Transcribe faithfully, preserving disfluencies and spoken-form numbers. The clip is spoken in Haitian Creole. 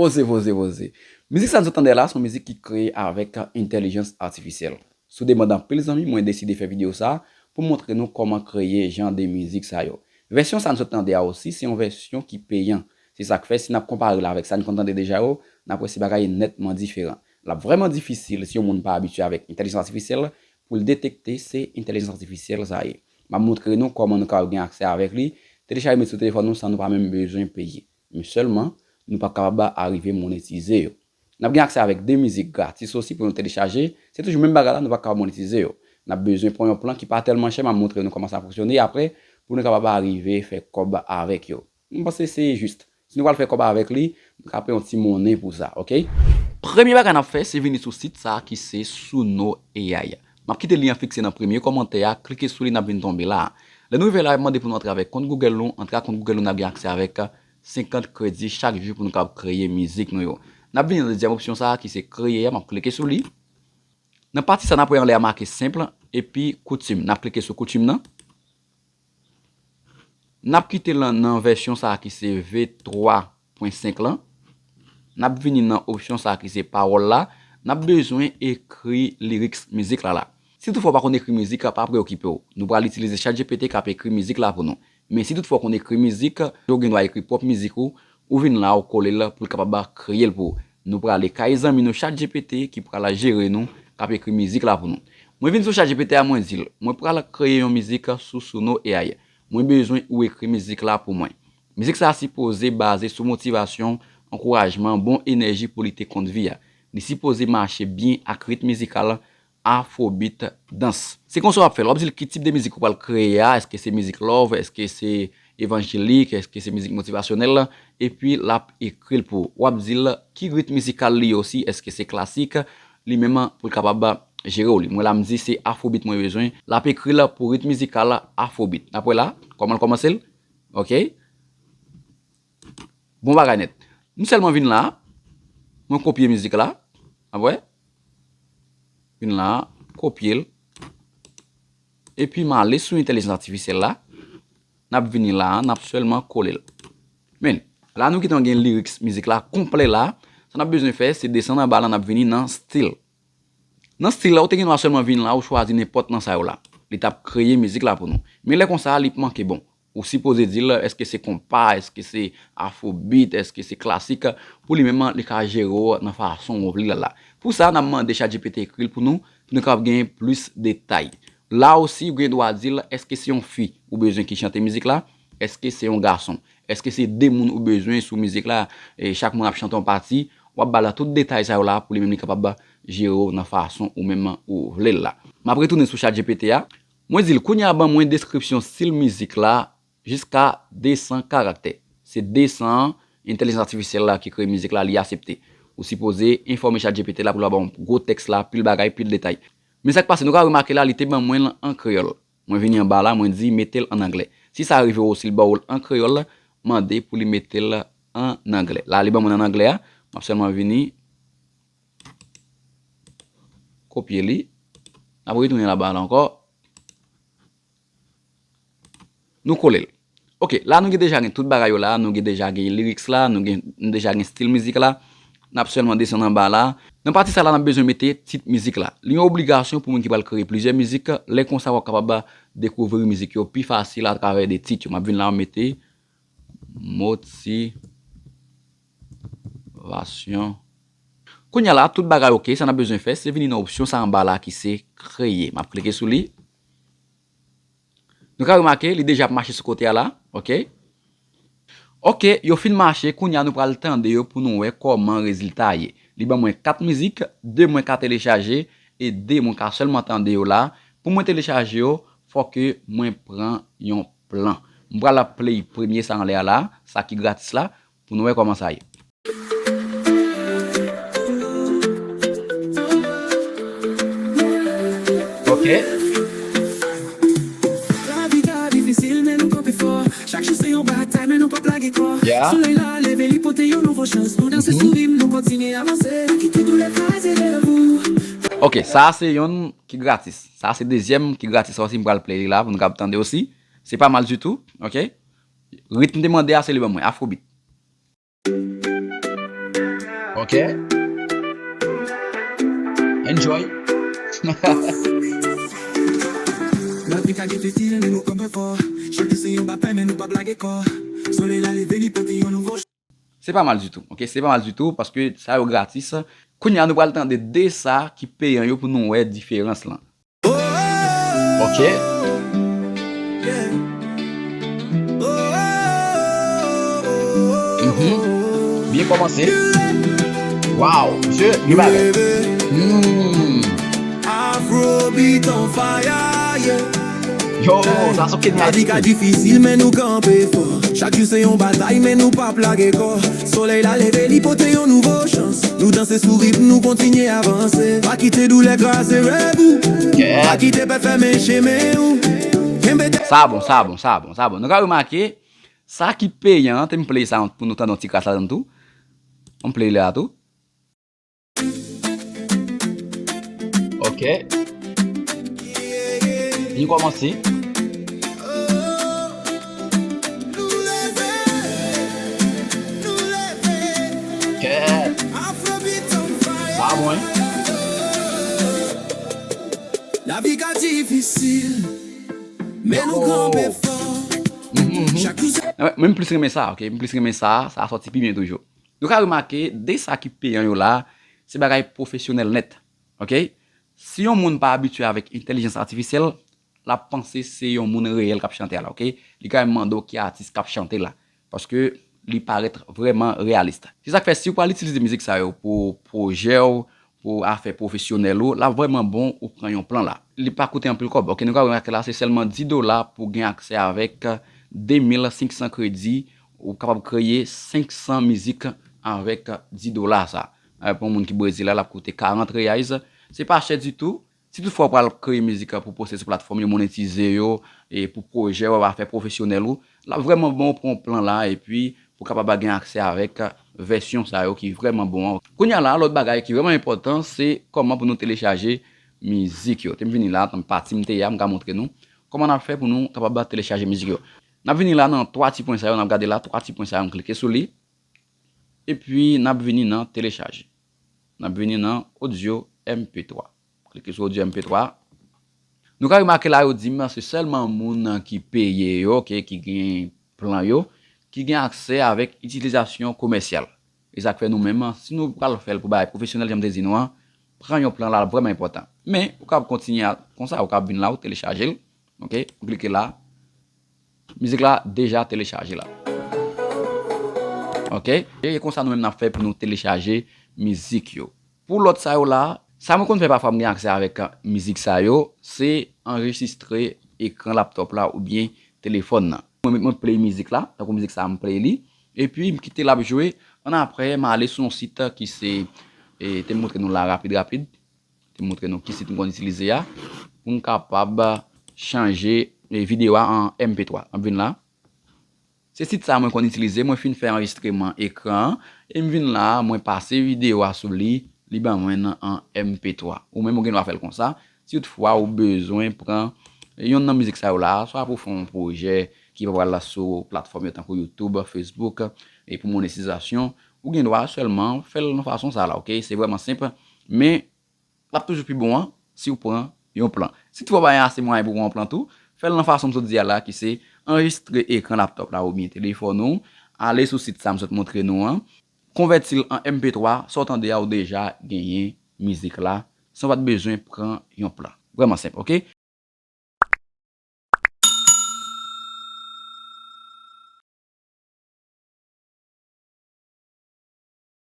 Poze, poze, poze. Mizik sa nou sot tande la, se yon mizik ki kreye avèk entèlijans atifisyèl. Sou demann anpil zanmi, mwen deside fè videyo sa pou montre nou kòman kreye jan de mizik sa yo. Vèsyon sa nou sot tande a osi, se yon vèsyon ki peyan. Se sa k fè, si n ap konpare l avèk sa n konn tande deja yo, n ap wè se bagay nètman diferan. L ap vrèman difisil si yon moun pa abitye avèk entèlijans atifisyèl pou l detekte se entèlijans atifisyèl sa ye. M ap montre nou kòman nou kapab gen aksè avèk li, telechaje met sou telefòn nou san nou pa menm bezwen peye. Men sèlman, nou p ap kapab arive monetize yo. N ap gen aksè avèk de mizik gratis osi pou nou telechaje. Se toujou menm bagay la, nou p ap kapab monetize yo. N ap bezwen pran yon plan ki pa tèlman chè, m ap montre nou kòman sa fonksyone apre, pou nou kapab arive fè kòb avèk yo. M panse se jis. Si nou pral fè kòb avèk li, nou ka peye yon ti monnen pou sa, oke? Premye bagay n ap fè, se vini sou sit sa a ki se Suno A I. M ap kite li an fikse nan premye kòmantè a, klike sou li, n ap vin tonbe la a. Lè nou rive la, y ap mande pou nou antre avèk kont Google nou, antre ak kont Google nou, n ap gen aksè avèk senkant kredi chak jou pou nou kapab kreye mizik nou yo. N ap vini nan dezyèm opsyon sa a ki se kreye a, m ap klike sou li. Nan pati sa, n ap wè anlè a make senp epi koutim. N ap klike sou koutim nan. N ap kite l nan vèsyon sa a ki se V twa pwen senk lan. N ap vini nan opsyon sa a ki se pawòl la. N ap bezwen ekri lyrics mizik la la. Si toutfwa w pa konn ekri mizik, pa preokipe w. Nou pral itilize ChatGPT k ap ekri mizik la pou nou. Men si toutfwa w konn ekri mizik, ou gen dwa ekri pwòp mizik ou, ou vin la, ou kole l pou l kapab kreye l pou ou. Nou prale kay zanmi nou ChatGPT ki pral jere nou, k ap ekri mizik la pou nou. Mwen vin sou ChatGPT a, mwen di l, mwen pral kreye yon mizik sou Suno A I. Mwen bezwen ou ekri mizik la pou mwen. Mizik sa a sipoze baze sou motivasyon, ankourajman, bon enèji pou lite kont vi a. Li sipoze mache byen ak ritm mizikal afrobeat dans. Se konsa w ap fè l. W ap di l ki tip de mizik ou pral kreye a, èske se mizik love, èske se evanjelik, èske se mizik motivasyonèl, epi l ap ekri l pou ou. W ap di l ki ritm mizikal li ye osi, èske se klasik, li menm pou l kapab jere w li. Mwen la m di se afrobeat mwen bezwen, l ap ekri l pou ritm mizikal afrobeat. N ap wè la, kòman l kòmanse l? Oke. Bon bagay nèt. M sèlman vin la, mwen kopye mizik la, w ap wè? Vin la, kopye l. Epi m ale sou entèlijans atifisyèl la. N ap vini la, n ap sèlman kole l. Men, la nou gentan gen lyrics mizik la konplè la. Sa n ap bezwen fè, se desann anba la, n ap vini nan stil. Nan stil la, ou te gen dwa sèlman vin la, ou chwazi nenpòt nan sa yo la. Li t ap kreye mizik la pou nou. Men lè konsa, li p manke bon. Ou sipoze di l, èske se konpa, èske se afrobeat, èske se klasik, pou li menm, li ka jere w nan fason w vle l la. Pou sa, n ap mande ChatGPT ekri l pou nou, pou nou kapab gen plis detay. La osi, ou gen dwa di l, èske se yon fi ou bezwen ki chante mizik la, èske se yon gason, èske se de moun ou bezwen sou mizik la, e chak moun ap chante yon pati, w ap ba l tout detay sa yo la, pou li menm li kapab jere w nan fason ou menm ou vle l la. M ap retounen sou ChatGPT a. Mwen di l, kounye a ban mwen deskripsyon stil mizik la jiska de san karaktè. Se de san an, entèlijans atifisyèl la ki kreye mizik la, li aksepte. Ou sipoze enfòme ChatGPT la pou l pa ba w gwo tèks la, pil bagay, pil detay. Men sa k pase, nou ka remake la, li te ban mwen l an kreyòl. Mwen vini anba la, mwen di mete l an anglè. Si sa rive w osi, l ba w l an kreyòl, mande pou li mete l an anglè. La, li ban mwen l an anglè a, m ap sèlman vini kopye li. N ap retounen anba la ankò. Nou kole l. Oke, la nou gen deja gen tout bagay yo la, nou gen deja gen lyrics la, nou gen, nou deja gen stil mizik la. N ap sèlman desann anba la. Nan pati sa la, n ap bezwen mete tit mizik la. Li yon obligasyon pou moun ki pral kreye plizyè mizik. Lè konsa, w ap kapab dekouvri mizik yo pi fasil atravè de tit yo. M ap vin la, m mete motivasyon. Kounye a la, tout bagay oke, sa n ap bezwen fè, se vini nan opsyon sa anba la ki se kreye. M ap klike sou li. Nou ka remake, li deja ap mache sou kote a la, oke? Oke, yo fin mache, kounye a nou pral tande yo pou nou wè kòman rezilta a ye. Li ban mwen kat mizik, de mwen ka telechaje, e de mwen ka sèlman tande yo la. Pou mwen telechaje yo, fò ke mwen pran yon plan. M pral ap play premye sa anlè a la, sa ki gratis la, pou nou wè kòman sa ye. Ok. Lavi ka difisil, men nou kanpe fò. Chak jou se yon batay, men nou p ap lage kò. Yeah. Solèy la leve, li pote yon nouvo chans. Nou danse, mhm, souri, nou kontinye avanse. Pa kite doulè kraze rèv ou. Ok, sa a se yonn ki gratis. Sa a se dezyèm ki gratis osi, m pral play li la pou nou kab tande osi. Se pa mal ditou, ok? Ritm te mande a, se li ban mwen, afrobeat. Oke, Ok. Enjoy. Lavi ka difisil, men nou kanpe fò. Chak jou se yon batay, men nou p ap lage kò. Solèy la leve, li pote yon nouvo. Se pa mal ditou, ok? Se pa mal ditou, paske sa yo gratis. Kounye a, nou pral tande de sa ki peyan yo pou nou wè diferans lan. Ok. Mhm. Byen kòmanse. Wow, mesye, gen bagay. Hmm. Afrobeat on fire, yeah. Yo, sa se Kenya Lavi ka Dikou. Difisil, men nou kanpe fò. Chak jou se yon batay, men nou p ap lage kò. Solèy la leve, li pote yon nouvo chans. Nou danse sou ritm, nou kontinye avanse. Pa kite doulè kraze rèv ou. Yeah. Pa kite pèt fèmen chemen ou. Kenbe tèt. Sa bon, sa bon, sa bon, sa bon. Nou ka remake, sa ki peyan an, te m play sa pou nou tande yon ti kras ladan tou. M play la tou. Ok. Byen kòmanse. Kèt. Sa bon, hein? Lavi ka difisil, men nou kanpe fò. Chak jou se Mwen, mwen, m plis renmen sa, ok? M plis renmen sa, sa sòti pi byen toujou. Nou ka remake, de sa ki peyan yo la, se bagay pwofesyonèl nèt, ok? Si yon moun pa abitye avèk entèlijans atifisyèl, l ap panse se yon moun reyèl k ap chante a la, ok? Li ka menm mande w ki atis k ap chante la, paske li parèt vrèman reyalis. Se sa k fè, si w pral itilize mizik sa yo pou pwojè w, pou afè pwofesyonèl ou, l ap vrèman bon ou pran yon plan la. Li pa koute anpil kòb, ok? Nou ka remake la, se sèlman dis dola pou gen aksè avèk de mil senk san kredi, ou kapab kreye senk san mizik avèk dis dola sa. Eh, pou yon moun ki Brezil la, l ap koute karant reais. Se pa chè ditou. Si toutfwa w pral kreye mizik pou poste sou platfòm yo, monetize yo, e pou pwojè w, afè pwofesyonèl ou, l ap vrèman bon w pran plan la, epi pou kapab gen aksè avèk vèsyon sa yo ki vrèman bon an. Kounye a la, lòt bagay ki vrèman enpòtan, se kòman pou nou telechaje mizik yo. Te m vini la, nan pati m te ye a, m ka montre nou kòman n ap fè pou nou kapab telechaje mizik yo. N ap vini la nan twa ti pwen sa yo, n ap gade la, twa ti pwen sa yo, m klike sou li. Epi, n ap vini nan telechaje. N ap vini nan audio M P twa. Klike sou audio M P twa. Nou ka remake la, yo di m, se sèlman moun ki peye yo, ok, ki gen plan yo, ki gen aksè avèk itilizasyon komèsyal. E sa k fè nou menm, si nou pral fè l pou bagay pwofesyonèl, jan m te di nou an, pran yon plan la vrèman enpòtan. Men, ou kapab kontinye a, konsa, ou kapab vin la, ou telechaje l, ok, ou klike la, mizik la deja telechaje la. Ok? E konsa nou menm n ap fè pou nou telechaje mizik yo. Pou lòt sa yo la, sa mwen konn fè pafwa m gen aksè avèk mizik sa yo, se anrejistre ekran laptòp la oubyen telefòn nan. Mwen met mwen play mizik la, tankou mizik sa a m play li, epi m kite l ap jwe, annapre m ale sou yon sit ki se, e, te m montre nou la rapid rapid, te m montre nou ki sit m konn itilize a, pou m kapab chanje, e, videyo a an M P twa. M ap vin la. Se sit sa a mwen konn itilize, mwen fin fè anrejistreman ekran an, e m vin la, mwen pase videyo a sou li, li ban mwen nan an M P twa. Ou menm ou gen dwa fè l konsa, si toutfwa ou bezwen pran yonn nan mizik sa yo la, swa pou fè yon pwojè ki pa pral sou platfòm yo tankou YouTube, Facebook, e pou monetizasyon, ou gen dwa sèlman fè l nan fason sa la, ok? Se vrèman senp, men l ap toujou pi bon an si w pran yon plan. Si toutfwa w pa gen ase mwayen pou w pran yon plan tou, fè l nan fason m sot di a la, ki se anrejistre ekran laptòp la oubyen telefòn ou, ale sou sit sa m sot montre nou an, konvèti l an M P twa, sa w tande a, ou deja genyen mizik la, san w pa t bezwen pran yon plan. Vrèman senp, ok?